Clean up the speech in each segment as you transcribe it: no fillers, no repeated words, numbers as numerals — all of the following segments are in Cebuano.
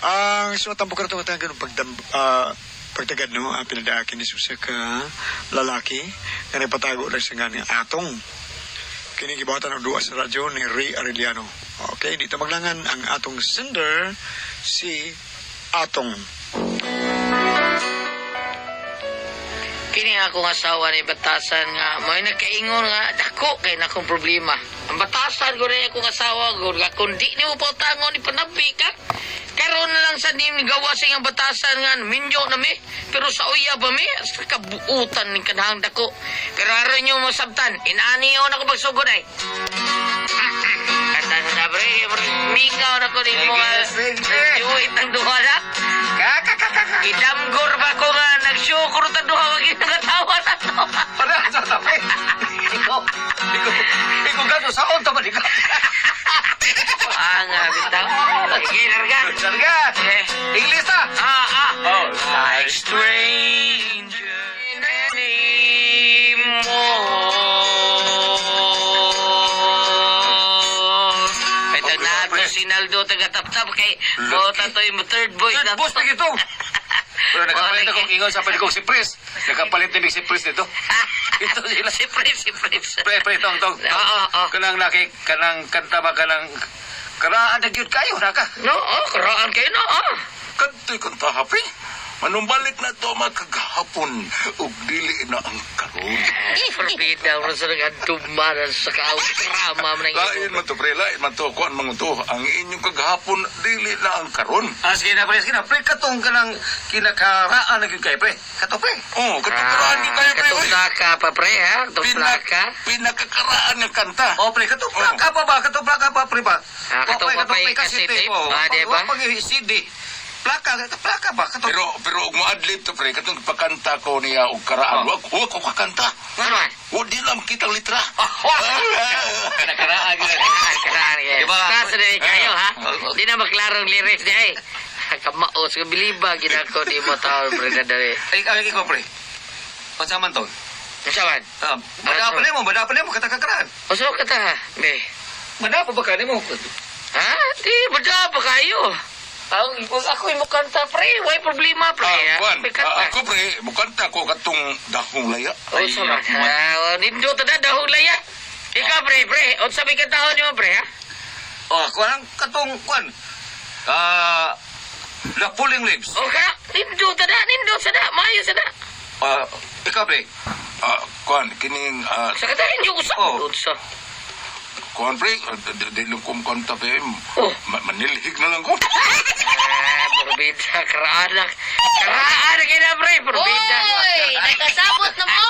Ang sumatambok ka na itong ganun pagtagad no, ang pinadakin ni sa ka lalaki nga nagpatago lang sa nga atong. Kini gibuhatan og duwa sa radyo ni Ray Arellano. Okay, dito maglangan ang atong sender si Atong. Kini nga akong asawa ni batasan nga may nakaingon nga dako kay na akong problema. Ang batasan ko rin akong asawa ko nga kung di nimo pautangon ni panabi ka. Karon na lang sa nim gawa sa iyang batasan nga minyo na mi pero sa uya ba mi sa kabuutan ni kanahang dako. Pero aron nyo masabtan inaani na ko pagsugod ay. Kata sa dabre, mingaw na ko ni mo nga duit ang duha na. Gidamgor ba ko nga nagsyukur ta duha wag ginakatawa na to. Para sa tabi. Ikaw, ikaw, ikaw gano'n sa on taman ikaw. Ah, nga bitaw. Sige, larga. Larga. Eh. English na. Ah, ah. Oh. Like stranger anymore. Ito na to si Naldo taga-taptap kay mo tatoy mo third voice Third na boss to. na gito. Pero nakapalit Oh, akong ingon sa palikong si Pres. Nakapalit ni si Pres dito. Ito sila. Si Pres, si Pres. Pre, pre, tong, tong. Oo, oo. Kanang laki, kanang kanta ba, kanang karaan na gyud kayo na ka. No, oh, karaan kayo no, oh. Kanto'y kanta hapi. Manumbalik na to magkagahapon ug dili na ang karon. Forbida mo sa nagdumaran sa kautrama man ang Lain man to pre, lain man to kuan man to ang inyong kagahapon dili na ang karon. Ah, sige na, pre, sige na. Pre, katong kanang kinakaraan na gyud kayo, pre. Kato, pre. Oh, katukaraan gyud kayo pre. Katong Oy. plaka pa pre ha, katong plaka. Pinakakaraan nga kanta. Oh, pre, katong plaka pa ba? Katong plaka pa, pre ba? Ah, katong Oh, pre, papay pre, kasete. kasete, oh. Ah, di ba? Pag CD. Plaka, plaka ba? Katong Pero pero og moadlib to pre, katong pagkanta ko niya og karaan, Oh. wa ko kakanta. Ano man? Wa di lang kitang litra. Kinakaraan gyud. Ah, karaan kayo. Diba? Kaso na kayo ha. Ah. Di na maklarong lyrics di ay. Kamaos ka biliba ginako di mo tao pre na dali. Ay, ay, ikaw, pre. Unsa man to? Unsa man? Ah, madapa nimo, madapa nimo katakakaraan. Unsa ka ta? Be. Madapa ba ka nimo? Ha? Di bada pa kayo. Ang ako mo kanta pre, way problema pre. Ah, ha? kuan, May kanta. ah, ako pre, mukanta ko katong dahong laya. Oh, sama. Ah, nindot na dahong laya. Ikaw pre, pre, unsa may kantahon nimo pre ha? Oh, kuan ang katong kuan. Ah, The Pulling Leaves. O ka, nindot na, nindot sa na, maayo sa na. Ah, ikaw, pre. Ah, kuan kining Sa kanta inyo usap. Oh. Unsa? kuan pre, di lang ko mukanta pre. Oh. Manilhig na lang ko. Ah, porbida, karaanak. Karaan kay na pre, porbida. Oy, nakasabot na mo.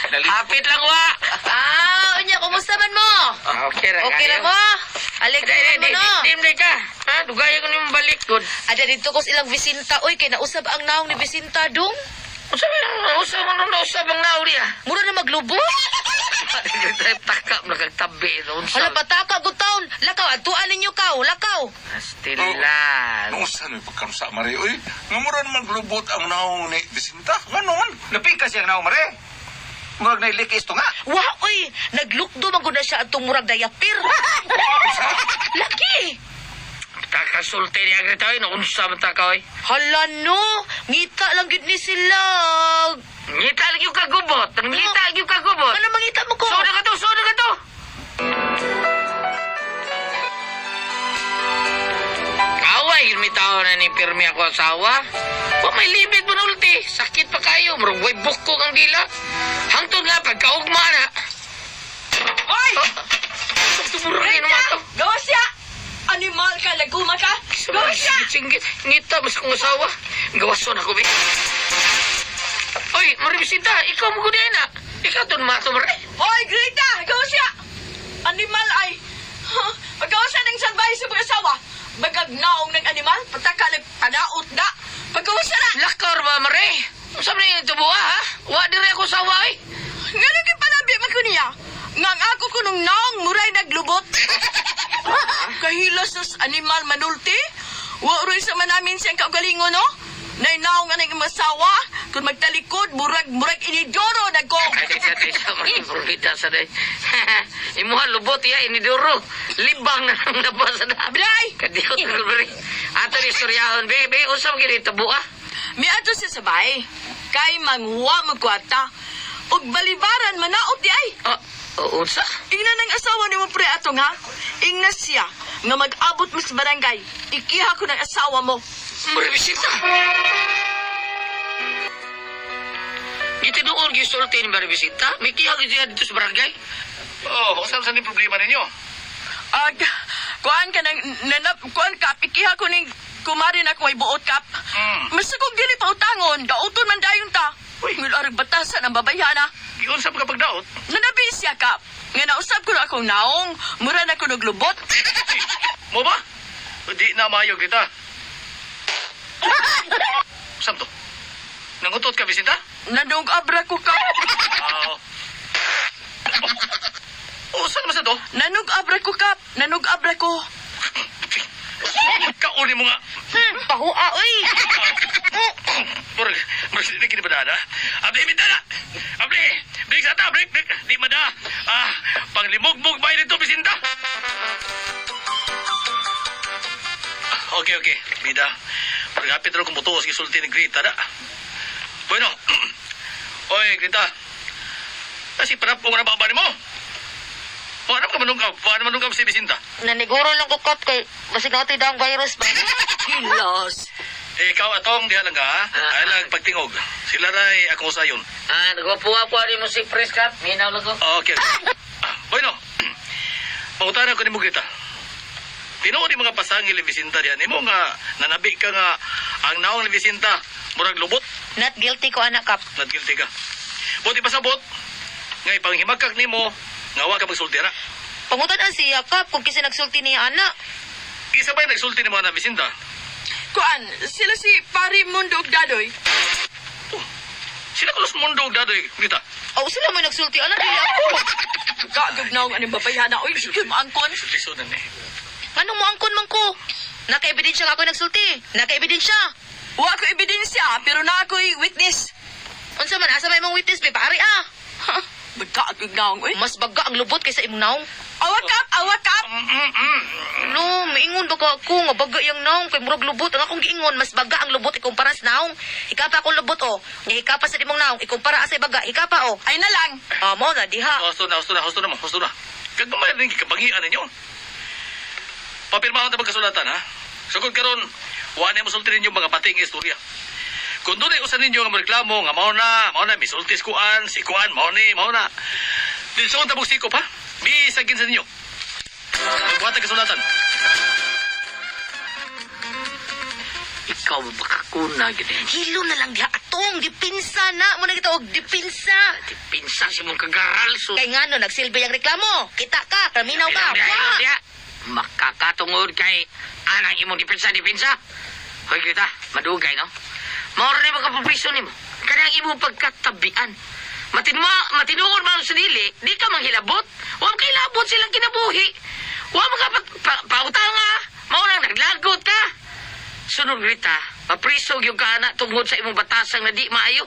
Hapit lang wa. Ah, unya, kumusta man mo? Ah, okay ra Okay ra kayo. mo? Alig Di, di, mo di, no? di, di ka. Ha, dugay ko nimo balik gud. Ada dito ko sa ilang Visinta, oy, kay nausab ang naong ni Visinta dong. Unsa man unsa man nausab ang naong niya? Mura na maglubot. Takap na kag tabi no unsa. Hala pataka good taon. Lakaw adtuan ninyo kaw, lakaw. Astilan. Nausa ni pagkamsa mare oy. Nga mura naman glubot ang naong ni Bisinta. Nga naman. Napika siya na mare. Murag na ilikis to nga. Wa oy, naglukdo man gud na siya atong murag dayapir. Laki. Takasulti niya grito oy, no unsa man ta ka oy. Hala no, ngita lang gud ni sila. Ngita lang yung kagubot. Ngita lang yung kagubot. Ano mangita mo ko? Soda ka to, soda ka to. Kaway, yun may tao na ni pirmi ako asawa. Wa may limit mo nulti. Sakit pa kayo. Murag way bukog ang dila. Hangtod nga, pagkaugma na. Oy! Tumurang naman to. Gawa siya! Animal ka, laguma ka! Gawa siya! Singgit, ngita, mas kong asawa. Gawason ako, be. Oy, Maribisita, ikaw mo gud na. Ikaw to mato, mare. Oy, Greta! Gawa siya! Animal ay... Huh? Paggawa siya ng salbahe sa pag-asawa, bagag naong ng animal, pataka panaot na. Paggawa siya na! Lakar ba, mare? Unsa man yung tubuha, ha? Wa diri ako sawa, eh. Nga nang panabi man ko niya, nga ang ako kunong naong muray naglubot. Kahilas sa animal manulti, wa roy sa manamin siyang kaugalingon, no? Nay naong anang masawa, kung magtalikod, murag murag inidoro nagko. Ay, tisa, tisa, mare, purbita sa day. Imuha lubot iya inidoro. Libang na lang nabasa na. Ablay! Kadiyot na mare. Ato ni istoryahon, be, be, unsa man gini tabo ah? Miadto siya sa bahay. Kay manghuwa magkwarta. Ug balibaran manaot di ay. Ah, unsa? Ingna ng asawa ni mo pre atong ha. Ingna siya nga mag-abot mo sa barangay. Ikiha ko ng asawa mo. Maribisita. Gitinuon gisulti ni Maribisita. May kiha gid siya dito sa barangay. Oh, saan sa ni problema ninyo? Ag, kuan ka ng nanap, kuan kap, ikiha ko ning kumari na ko ay buot kap. Mas kung dili pa utangon, dauton man dayon ta. Uy, ngularag batasan ang babayhana. Giun sa pagkapagdaot? Nanabi siya kap. Nga nausab ko na akong naong, mura na ko naglubot. Mo ba? Di na maayo kita. Saan to? Nangutot ka, Bisinta? Nanong abra ko kap. Ah. Oh, saan naman sa to? Nanog abra ko kap. Nanog abra ko. Kauni mo nga. Pahua, oy. Murag, murag hindi kinibadana. Abli, minta na! Abli! Break sa ta! Break! Break! Di mada! Ah, panglimugmug ba dito, Bisinta? Okay, okay. Bida. Murag hapit rin kung butuos gisulti ni Greta na. Bueno. Oy, Greta. Kasi panapong na ba mo? Paano ka manungkap? Paano manungkap si Bisinta? Naniguro lang ko kap kay basig natin daw ang virus ba. Kilos. Eh, ikaw atong diha lang ka, ha? Ay lang pagtingog. Sila ray ako sayon. Ah, nagwapuha po ani mo si Pres Kap. Minaw lang ko. Okay. Ah, bueno. Pangutana ko nimo kita. Tinuod ni mga pasangil ni Bisinta diha nimo nga nanabi ka nga ang naong ni Bisinta murag lubot, Not guilty ko anak kap. not guilty ka. Buti pasabot nga ipanghimakak nimo nga wa ka magsulti na. Pangutan ang siya kap kung kinsa nagsulti niya anak. Isa pa yung nagsulti nimo na Bisinta. Kuan, sila si Pari Mundo ug Dadoy. Sila kulos mundo og dadoy kita. Aw sila mo nagsulti anak dili ako. Kagog naong aning babayhana. Uy, sige maangkon. Sulti na ni. Anong mo angkon man ko? Naka-ebidensya nga ako nagsulti. Naka-ebidensya. Wa ko ebidensya, pero na ako'y witness. Unsa man asa may imong witness be pare ah. Ha, Magkaagog naong, uy. Mas baga ang lubot kaysa imong naong. Awa kap, awa kap. No, maingon ba ka ako nga baga yang naong kay murag lubot ang akong giingon mas baga ang lubot ikumpara sa naong. Hikapa akong lubot oh. Nya hikapa sa imong naong ikumpara sa baga hikapa oh. Ay na lang. Ah, mo na diha. Husto na, husto na, husto na mo, husto na. Kag mamaya rin kabangian ninyo. Papirmahon ta pagkasulatan, ha? Sugod karon, wa na mosulti ninyo mga pating istorya. Kung doon ay usan ninyo nga reklamo nga mao na, misulti si kuan, si kuan, mao ni, mao na. Dilsoon ta sikop, ha? Bisag kinsa ninyo. Buhat ang kasulatan. Ikaw bakakuna gid. Hilo na lang diha atong dipinsa na mo na kita og dipinsa. Pinsa si mong kagaral so. Kay ngano nagsilbi ang reklamo. Kita ka, kaminaw ka. Wa! Diha. Makakatungod kay anang imong depensa depensa. Hoy kita, madugay no. Mauro ni makapapriso nimo. Kanang imong pagkatabian. Matinua, matinuod man sa dili, di ka manghilabot. Wa man kahilabot silang kinabuhi. Wa man ka pa, pautang ah. Mao nang naglagot ka. Sunod Rita, mapriso gyud ka na tungod sa imong batasang na di maayo.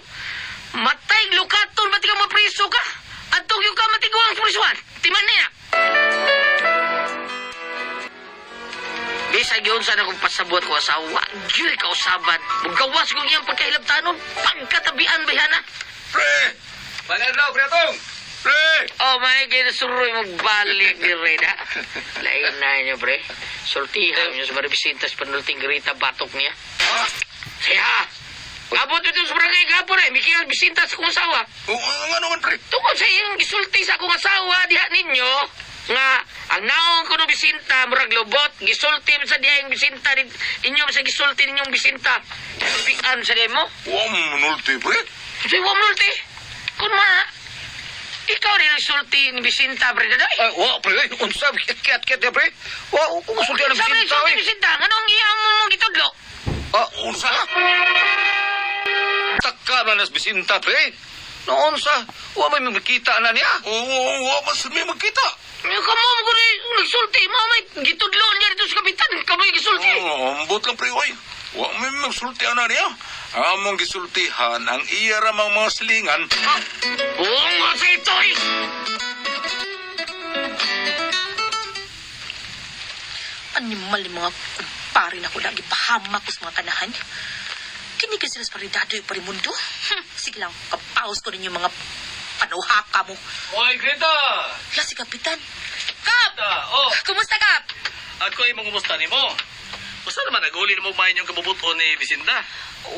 Matay lukaton mati ka mapriso ka. Adtong yung ka matiguang prisuan. Timan niya. Bisag yun sana kung pasabot ko asawa, gyud kausaban. Mugawas kong iyang pagkahilabtanon, pagkatabian bayhana. Pre! Pangadlaw, Pre Atong! Pre! Oh my God, suroy magbalik ni Reda. Lain na niyo, pre. Sultihan niyo sa maribisintas panulting Rita batok niya. Siya! Abot ito sa barangay gapon eh. Mikiyang bisintas sa kong asawa. Oo, nga naman, pre. Tungkol sa iyong gisulti sa akong asawa diha ninyo, nga ang naong ko no bisinta, murag lobot, gisulti sa diha yung bisinta, inyo sa gisulti ninyong bisinta. Sultian sa diha mo. Wa manulti, pre. Sa iwa multi. Kung ma, ikaw rin sulti ni bisinta, pre, dadoy. Ay, wa, pre, ay, unsa, kiat-kiat, pre. Wa, kung musulti ang Sabi Bisinta, sulti eh. bisinta, anong iyang mo mong gitudlo? Ah, unsa? Taka na nas Bisinta, pre. Noon sa, wa may makita na niya. Oo, wa mas may magkita. Yung kamo mo ko rin nagsulti mo, may gitudlo niya dito sa kapitan, kamo yung gisulti. Oo, ambot lang, pre, oy. Wa may magsultihan na niya. Among gisultihan ang iya ramang mga silingan. Bungo sa ito eh! Animal yung mga Pare na ko lagi pahamak ko sa mga kanahan. Kini ka sila sa paridado yung parimundo. Sige lang, kapaos ko ninyo mga panuhaka mo. Oy, Greta! Wala si Kapitan. Kap! Oh, Kumusta, Kap? ako ay mangumusta nimo. Usa naman naguli na mo main yung kabubuton ni Bisinda.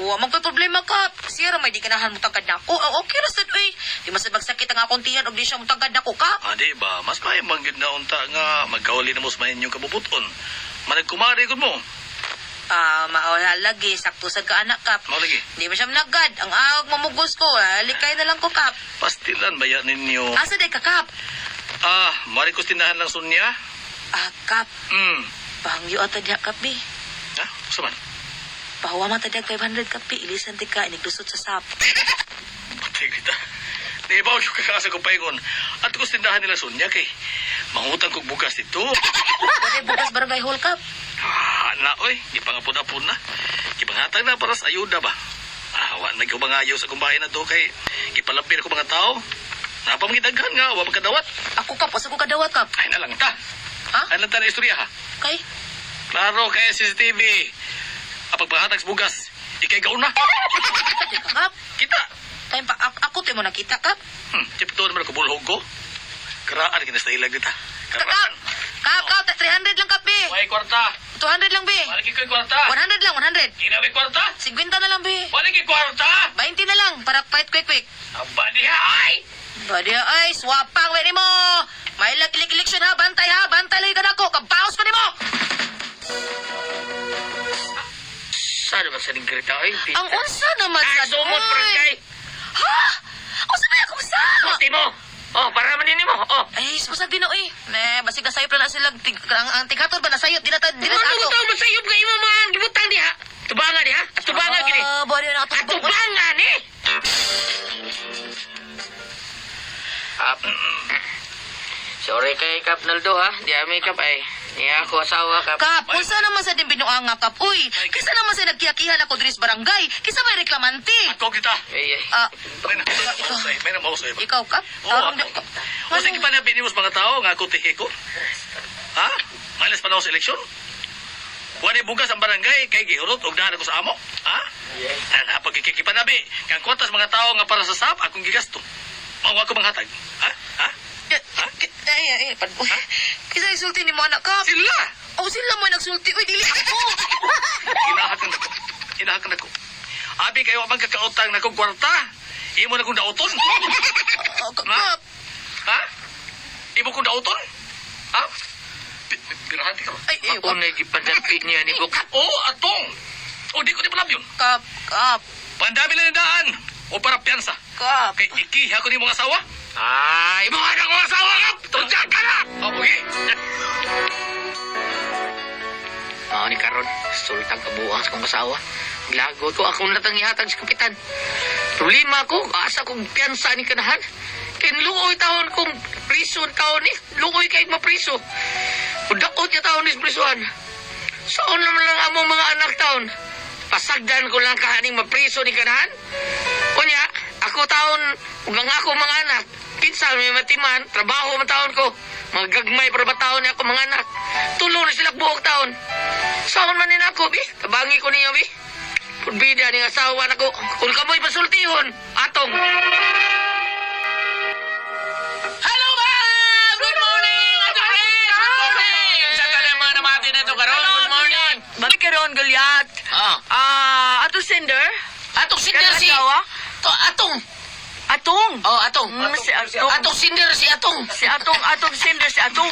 Wa man ko'y problema, Kap. Siya ra may di kanahan mo tagad nako. Oh, okay ra sad uy. Di man sad magsakit ang akong tiyan og di siya mo tagad nako, Kap. Ah, di ba? Mas may manggid na unta nga magkauli na mo sa main yung kabubuton. Managkumari gud mo. Ah, maawala lagi sakto sad ka anak, Kap. Mao lagi. Di ba siya managad? Ang awag mamugos ko. Likay na lang ko, Kap. Pastilan ba yan ninyo? Asa day ka, Kap? Ah, mari ko tindahan lang sunya. Ah, Kap. Pangyo ata diha, Kap, bi. Ha? Usa man? Pahuwa man ta diha 500, Kap, bi. Ilisan ti ka, iniglusot sa sap. Patay kita. Di ba yung kakaasa ko paingon? At ko tindahan nila sunya kay mangutang kog bugas dito. Wala bukas barangay hall, Kap. Ah, na oy, gipangapod-apod na. Gipanghatag na para sa ayuda ba. Ah, wa na gyud mangayo sa kumbahay na do kay gipalapir ko mga tao. Napamangitaghan nga wa magkadawat. Ako, Kap. Asa ko kadawat, Kap? Ay na lang ta. Ha? Ay lang ta na istorya ha. Kay? Klaro kay CCTV. Ang pagpahatag sa bugas, ikay gauna. Kita ka, Kap. Kita. Time pa, ako tayo mo nakita, Kap. Tipto naman ako bulhog ko. Karaan kina sa ilag dita. Kap, Kap, Kap, 300 lang, Kap, bi. Way kwarta. 200 lang, bi. Wala ko'y kwarta. 100 lang, 100. Ginawi kwarta. 50 na lang, bi. Wala ko'y kwarta. 20 na lang, para fight quick, quick. Aba niya ay. Badi ay, swapang, we mo. May election ha, bantay ha, bantay lagi ka nako, kabaos pa nimo. Saan naman sa ning Greta? Ay, Ang unsa naman Ay, sa sumot, barangay. Ha? Unsa ba akong sa? Sulti mo. Oh, para man din mo. Oh. Ay, susag din eh. Ne, basig na sayop na sila tig, ang tighatod ba na sayop di na ta di na sa Ano ato. ko tawag sa iyo nga imo mga gibutang diha? Tubanga diha? Tubanga gini. Ah, body na ato. Tubanga ni. Ah, sorry kay Kap Naldo ha. Di ami Kap ay. Niya ako asawa Kap. Kap, unsa naman sa din binuanga kap? Uy, kisa naman sa nagkiyakihan ako diri sa barangay, kisa may reklamante. Ako kita. Ay, ay. Ah, May na may na mausay ba? ikaw kap? Oo, Tarong ako. di- kap. O sige pa na binimos mga tao nga ako tihi ko. Ha? Malas pa na ako sa eleksyon? Wala bugas ang barangay kay gihurot og daan ako sa amo. Ha? Yeah. Pagkikipanabi, kang kwartas mga tao nga para sa SAP akong gigasto. Mao ako manghatag. Ha? Ha? Ay, ay, ay, pad- uy. Kisa isulti ni mo anak kap. Sila. Oh, sila mo nagsulti. Uy, dili ako. Inahakan nako. Inahakan nako. Abi kayo ang kakautang na kong kwarta. Imo na kong dauton. Oh, kap. Ha? Ha? Imo kong dauton? Ha? Pirahan ka. Ay, ay, Ako na gipadapit niya ni Buk. Oo, atong. O di ko di palab yun. Kap, kap, Pandami lang ang daan. O para piyansa. kap. Kay ikiha ko ni mga asawa. Ay, Mga na kong asawa ka! Tudya ka na! O, okay. Mao ni karon, sultang kabuang sa kong asawa. Glago ko akong natang ihatag sa kapitan. Problema ko, asa kong piyansa ni kanahan. Kay luoy taon kong priso taon ni, luoy kay mapriso. Udakot niya taon ni sa prisuan. Saan naman lang among mga anak taon? Pasagdan ko lang kahaning mapriso ni kanahan. Kunya, ako taon, ug ang ako mga anak, kinsa may matiman, trabaho man taon ko. Mga gagmay para ba taon ni ako mga anak. Tulo na sila buok taon. Saan man nina ako, bi? Tabangi ko niyo, bi. Purbida ni asawa nako. Kung kamoy pasultihon, atong. Hello, ma'am! Good morning, Ate Fres! Good morning! Sa talang mga namati na ito karon. Good morning! Balik karon Goliath. Ah, Ah, ato sender. atong sinder Kanang si... asawa? To, atong. Atong. Oh, atong. Si Atong. Atong sinder si Atong. Si Atong, Atong sender si Atong.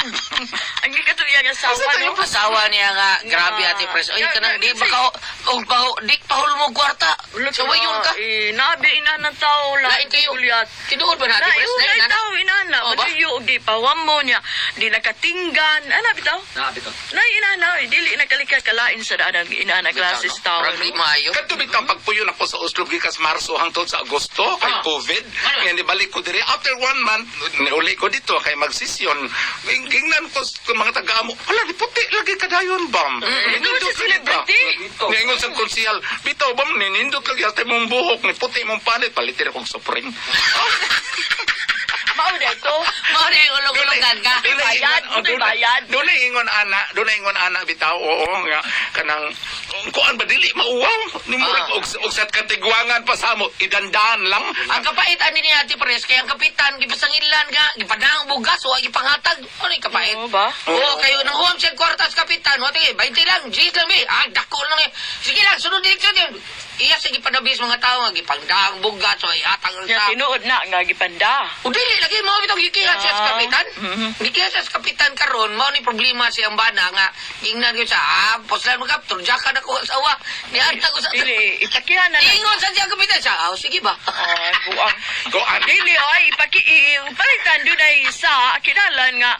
Ang gikatong iyang asawa, no? Asawa niya nga, grabe Ate Pres. Oy, kanang di ba ka, og pa, di pahul mo kwarta. Sa wayon ka. Eh, nabi ina ng tao lang. Lain kayo. Goliath. Tinuod ba na Ate Na, Pres? yun, Lain ay na na? tao, inana. Oo ba? Matuyo, og di pawam mo niya. Di nakatinggan. Ano, bitaw? Nabi ko. Nay, inana, eh, dili nakalika kalain sa daan ang inana classes tao. Murag di no? maayo. Kadto bitang pagpuyo nako sa Oslo gikas Marso hangtod sa Agosto kay Ah. COVID. Ano? Nga nibalik ko diri after one month niuli ko dito kay magsisyon. Gingnan ko sa mga taga-amo, ala ni puti lagi kadayon bam. Ikaw si celebrity. Ningon sa konsihal, bitaw bam ninindot lagi ate mong buhok ni puti mong palit palitir akong Supreme. Mao na ito. Mao na yung ulong-ulongan ka. Bayad, Oh, puti bayad. Doon ingon ana, dunay ingon ana bitaw, oo nga kanang kuan ba dili mauwaw ni murag og sa katigwangan pa sa mo idandaan lang. Ang kapait ani ni Ate Pres, kay ang kapitan, gipasangilan nga, gipadang bugas, wa gipanghatag. Ano yung kapait? Oo ba? Oo, kayo nang huwam siya kwarta sa kapitan. Wa tingin, 20 lang, 10 lang, bi. Ah, dako lang eh. Sige lang, sunod direksyon yun. Iya sa gipanabis mga tao nga gipangdaang bugas, o ihatag lang Nya sa. tinuod na nga gipanda. O dili lagi mo bitong gikihat siya sa kapitan. Gikihat siya sa kapitan karon, mao ni problema sa iyang bana nga ingnan gyud siya, ah, poslan mo kap, turjakan ako sa asawa. Niadta ko sa Dili ipakiha na lang. Ingon sa siya kapitan siya, ah, sige ba? Ay, buang. Kuan. Dili ay ipaki palitan dunay sa kinalan nga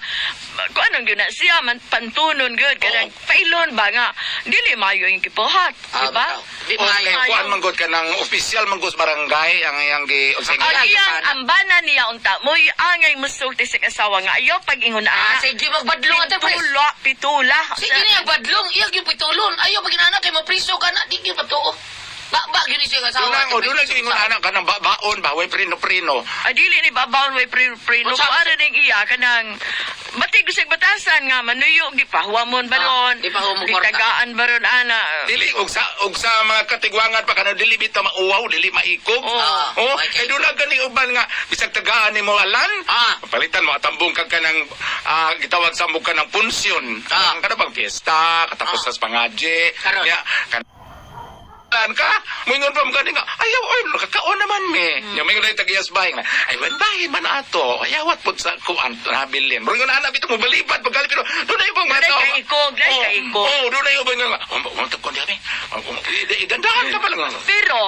kung anong gyud na siya man pantunon gyud kanang pailon ba nga dili maayo yung gibuhat, Ah, di ba? bitaw. Di O maayo. kay kuan man gud kanang official man gud sa barangay ang iyang gi unsay Ang Ay, iyang sana. ambana niya unta mo'y angay musulti sa asawa nga ayaw pag-ingon Ah, ana. sige magbadlong Ate Pres. Pitula, pitula. Sige niya badlong, iya gyud pitulon. Ayaw pag inana kay mapriso ka na, di gyud patuo. Ba ba gyud ni siya asawa. Dunay Ate o Pres. dunay ingon ana kanang baon ba way prino-prino. Ay, dili ni babaon way prino. Unsa- Kung ano ning iya kanang batig sa batasan nga manuyo di pahuwamon baron. Ah, di pahuwamon kwarta. Gitagaan baron ana. Dili og sa mga katigwangan pa kanang dili bitaw mauwaw, dili maikog. Ah, Oh, okay. kay doon gani uban nga bisag tagaan nimo alan. Palitan mo atambong kag kanang gitawag sa mo kanang punsyon. Kanang kada bang fiesta, katapos sa pangadje. Karon. Nya kan ka, moingon pa mo gani nga, ayaw, oy, nakakaon naman me. Nya moingon dahil tagiyas bahay nga, ay, bahin man ato, ayawat po sa kuan, nabilin. Moingon ana, bitaw mo balibad, pagali, pero doon na ibang mga Dunay tao. kaikog, dunay Oh, kaikog. Oh, doon na ibang nga, oh, oh, kuan diyan, eh. Oh, oh, Idandaan ka pa lang. Pero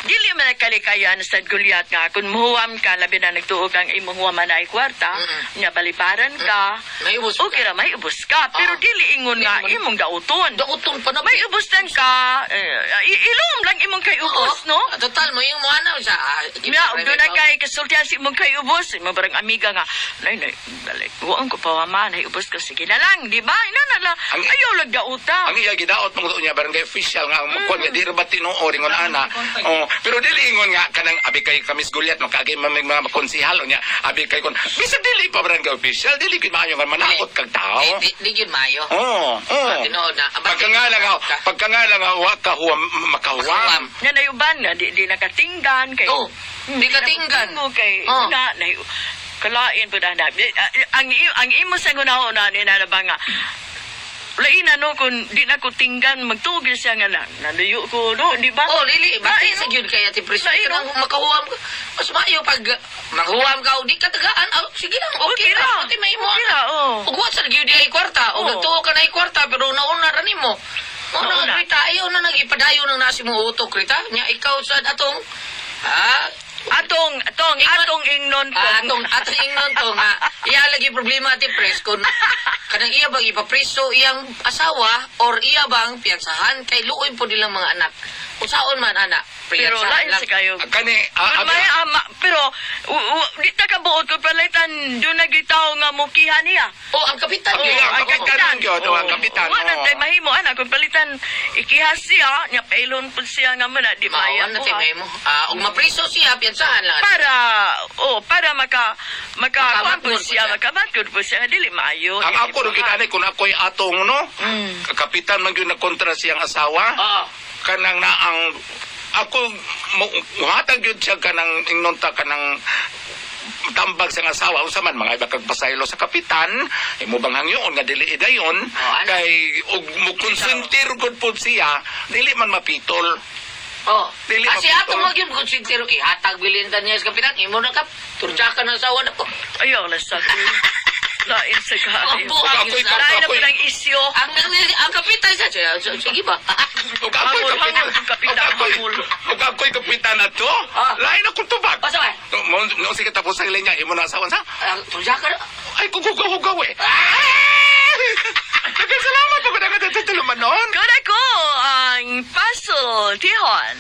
dili man nagkalikayan sa Goliath nga kung muhuwam ka labi na nagtuo kang imong huwaman ay kwarta, nga balibaran ka. May ubos ka. Okay ra may ubos ka, pero dili ingon nga Dili man- imong dauton. Dauton pa na. May ubos lang ka, eh, ilom lang imong kay ubos, no? Ah, total mo yung mga na siya. Ah, Ya, ug doon na kay kasultihan si imong kay ubos, imong barang amiga nga, nay nay, balik, buang ko pa man, ay ubos ko sige na lang, di ba? Ina na lang, ayaw lang dauta. Ang iya gidaot mo niya barangay official nga ang kuan nga di ra ba tinuod ingon ana. Oh, pero dili ingon nga kanang abi kay Kamis Goliath makaagi man may mga konsehal unya abi kay kon bisag dili pa barangay official dili gid maayo nga manaot kag tao. Di, di, di yun maayo. Oh, oh. Ah, tinuod na. Aba, Pagka nga lang pagka nga lang wa ka huwam makahuwam. Nga na uban nga di, di nakatinggan kay. Oh, di katinggan. Mo kay Oh. na na kalain po na na. Ang imo sa gunahon ni na ba nga lain na no kung di na ko tinggan magtugil siya nga na naluyo ko no di ba? Oh, lili, bakit Lain, sa no? gyud kay Ate Pres? Lain, Kanang makahuwam ka. Mas maayo pag mahuwam ka o di ka tagaan. Oh, sige lang, okay Okay ra. ra. Pati may mo. Okay ra, oh. Ug wa sa gyud ay kwarta. O Oh. nagtuo ka na ay kwarta pero nauna ra nimo. Mo na Nauna. Rita, ayaw na nagipadayon ng nasi mo utok Rita. Nya ikaw sa atong ah Atong atong ingnon ko. Ah, atong atong ingnon to nga iya lagi problema Ate Pres kung kanang iya bang ipapriso iyang asawa or iya bang piyansahan kay luoy po nilang mga anak. Usaon man ana, Pero piyansahan lain lang. sa kayo. Kani May ama, pero di ta kabuot ko palitan doon nagitaw nga mukiha niya. Oh, ang kapitan Ang gyud. iya, ang kapitan gyud, oh, ang kapitan, Wa na oh. tay mahimo ana kung palitan ikiha siya, nya pailon pud siya nga man di Mao maya na ko, tay ha. mahimo. Ah, ug mapriso siya piyansahan lang. Para oh, para maka maka kuan Makamatngod po po siya, siya. makamatngod po siya nga dili maayo. Ang ako ro gid kung ako'y atong no, kapitan man gyud nagkontra siyang asawa. Oo. Kanang na ang ako muhatag gyud siya kanang ingnon ta kanang tambag sa asawa unsa man mga iba kag pasaylo sa kapitan imo bang hangyoon nga dili idayon Oh, ano? kay og mo konsentir gud pud siya dili man mapitol. Oh. Dili Ah, si mapitol. ato mo gyud konsentiro ihatag bilin ta niya sa kapitan imo na kap turjakan ang asawa nako. Ayaw la sa Lain sa kayo. Ang buhang Ako'y sa- Lain na ako'y- po ng isyo. Ang kapitan sa siya, sige ba? Ug ako'y Hangol, kapitan, hangol, kapitan, ug ako'y hangol. ug ako'y kapitan ato. Lain akong tubag. Basta ba? Mo no sige tapos ang linya imo na asawa sa Ah, turjakan. ay kukugaw eh. Daghang salamat pag nagtatuluman noon. Kuna ko ang puzzle, Tihon.